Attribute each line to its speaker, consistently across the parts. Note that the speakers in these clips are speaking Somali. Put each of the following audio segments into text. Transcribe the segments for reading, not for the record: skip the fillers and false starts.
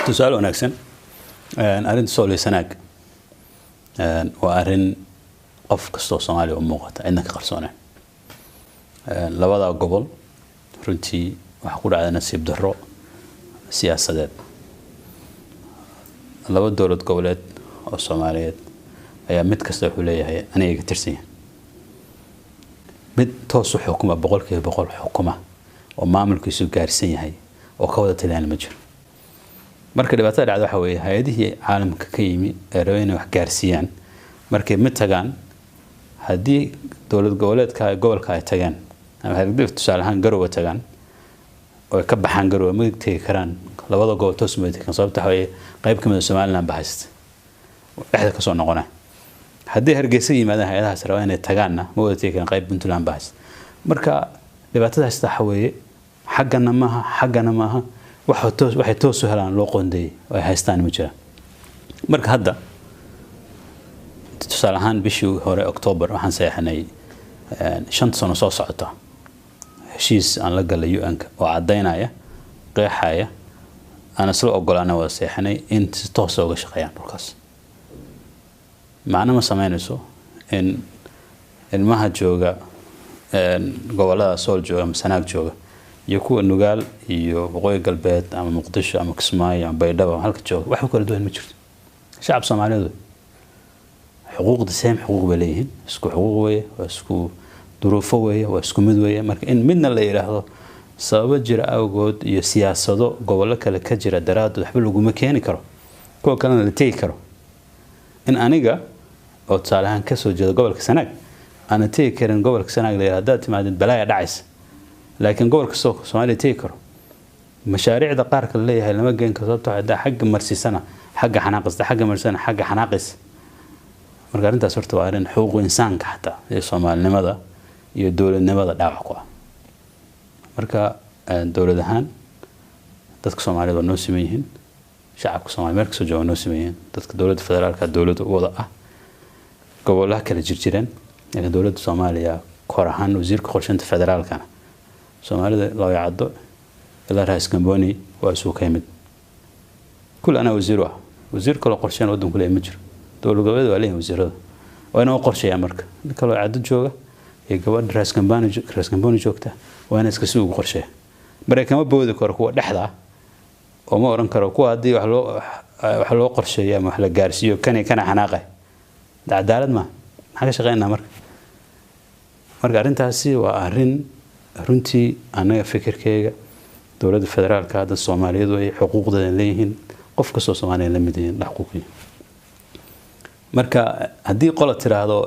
Speaker 1: Tusaale wanaagsan, arrinta Sool iyo Sanaag waa arrin qof kastoo Soomaaliya u muuqata, cidna ka qarsooneen. Labada gobol runtii waxaa ku dhacday nasiib darro siyaasadeed. Laba dowlad goboleed oo Soomaaliyeed ayaa mid kasta wuxuu leeyahay aniga iga tirsan yahay. Mid toos u xukuma, 100% xukuma oo maamulkiisu gaarsan yahay oo ka wada taliyaan ma jiro. Marka dhibaatada dhacda waxa weeye, hay-adihii caalamka ka yimi ee rabay inay wax gaarsiiyaan markay mid tagaan, haddii dowlad goboleedka gobolka ay tagaan ama haddii tusaale ahaan Garowe tagaan oo ay ka baxaan Garowe, ma tegi karaan labada gobol toos ma tegi karaan. Sababta waxa weeye, qayb ka mid ah Somaliland baa haysta, dhexda kasoo noqonaya. Haddii Hargeysa yimaadaan hay-adahaas rabaa inay tagaanna, ma wada tegi karaan, qayb Puntland baa haysta. Marka dhibaatada haysta waxa weeye, xaggana maaha, xaggana maaha, waxa toos waxay toos u helaan loo qoondeeyey oo ay haystaan ma jiraan. Marka hadda tusaale ahaan bishii hore October waxaan saxeexnay 5 sano soo socota heshiis aan la galay UN-ka oo caddaynaya, qeexaya, aan isla ogolaana, wada seexanay in si toosa uga shaqeeyaan dhulkaas. Macno ma sameynayso in ilmaha jooga gobolada Sool jooga ama Sanaag jooga iyo kuwa Nugaal iyo Waqooyi Galbeed ama Muqdisho ama Kismaayo ama Baydhabo ama halka jooga wax u kala duwan ma jirto. Shacab Soomaaliyeed wey, xuquuqda same xuquuq bay leeyihiin, isku xuquuq weeye, waa isku duruufo weeye, waa isku mid weeye. Marka in midna la yidhaahdo sababo jira awgood iyo siyaasado gobollo kale ka jira daraaddood waxba laguma keeni karo, kuwa kalena la tegi karo, in aniga oo tusaale ahaan kasoo jeeda gobolka Sanaag aana tegi karin gobolka Sanaag, la yidhahdo haddaad timaadid balaaya dhacaysa, laakiin gobol kastoo Soomaaliya tegi karo, mashaariicda qaarka la leeyahay lama geen karo, sababtoo haddaa xagga marsiisana xagga xanaaqis, xagga marsiisana xagga xanaaqis. Marka arrintaas horta waa arrin xuquuqu insaanka xataa iyo Soomaalinimada iyo dowladnimada dhaawac ku ah. Marka dowlad ahaan dadka Soomaaliyed waa noo siman yihiin, shacabka Soomaaliya meel kastoo jooga waa noo siman yihiin. Dadka dowladda federaalka dowladda u wada ah, gobolaha kala jirjireen, laakiin dowladda Soomaaliya kor ahaan wasiirka qorsheynta federaalkana Soomaalida Looyacaddo ilaa Raas Gamboni waa isugu ka yimid. Kul anaa wasiir u ah, wasiir kaloo qorsheyn waddanku leeyahay ma jiro. Dowlad goboleed waa leeyihin wasiirada, waa inay u qorsheeyaan. Marka ninka Looyacaddo jooga iyo gabadha Raas Gamboni joogta waa inay iska si ugu qorsheeya. Maraykan ma boodi karo kuwa dhexda ah oo ma oran karo kuwa haddii wax loo qorsheeyo ama wax la gaarsiiyo kani kana xanaaqay. Cadaalad ma maxaa ka shaqeynaa? Marka arrintaasi waa arrin runtii annaga fikirkeyga dowladda federaalka hadda Soomaaliyeed way xuquuqdeeda leeyihiin, qof kastoo Soomaaliya la mid yihiin la xuquuqiyo. Marka haddii qola tiraahdo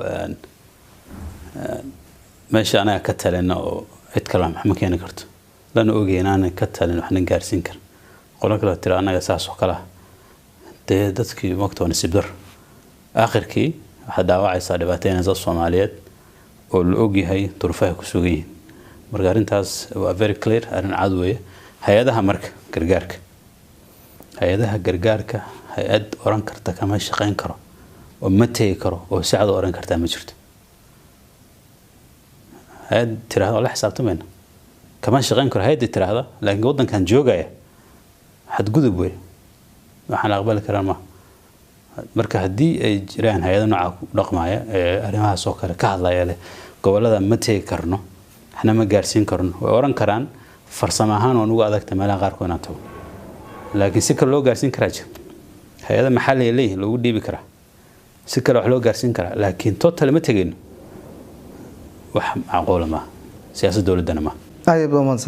Speaker 1: meesha anaga ka talina oo cid kale wax ma keeni karto, lana ogay inaanan ka talin waxna gaarsiin karin, qolo kale tira annaga saas oo kale ah, dee dadkii mogta waa nasiib dar. Aakhirkii waxaad dhaawacaysaa, dhibaateynaysa Soomaaliyeed oo la ogyahay duruufaha ku sugan yihiin. Marka arrintaas waa very clear, arrin cad weeye. Hay-adaha marka gargaarka, hay-adaha gargaarka, hay-ad oran karta kama shaqeyn karo oo ma tegi karo oo si cad u oran kartaa ma jirto. Hay-ad tiraahda waa la xisaabtamayna, kama shaqeyn karo hay-adda tiraahda laakiin waddankan joogaya, xadgudub wey, waxaan la aqbali karaa maaha. Marka haddii ay jiraan hay-ado nooca ku dhaqmaya ee arrimahaas oo kale ka hadlaya leh gobollada ma tegi karno, waxna ma gaarsiin karno, way oran karaan farsamo ahaan waan ugu adagta meelaha qaarkood inaan tago, laakiin si kale loo gaarsiin karaa jira. Hay-ada maxalliga leeyihin loogu dhiibi karaa, si kale wax loo gaarsiin karaa, laakiin total ma tegayno, wax macquula maaha, siyaasad dowladdana maaha.
Speaker 2: Aad baad umahadsan.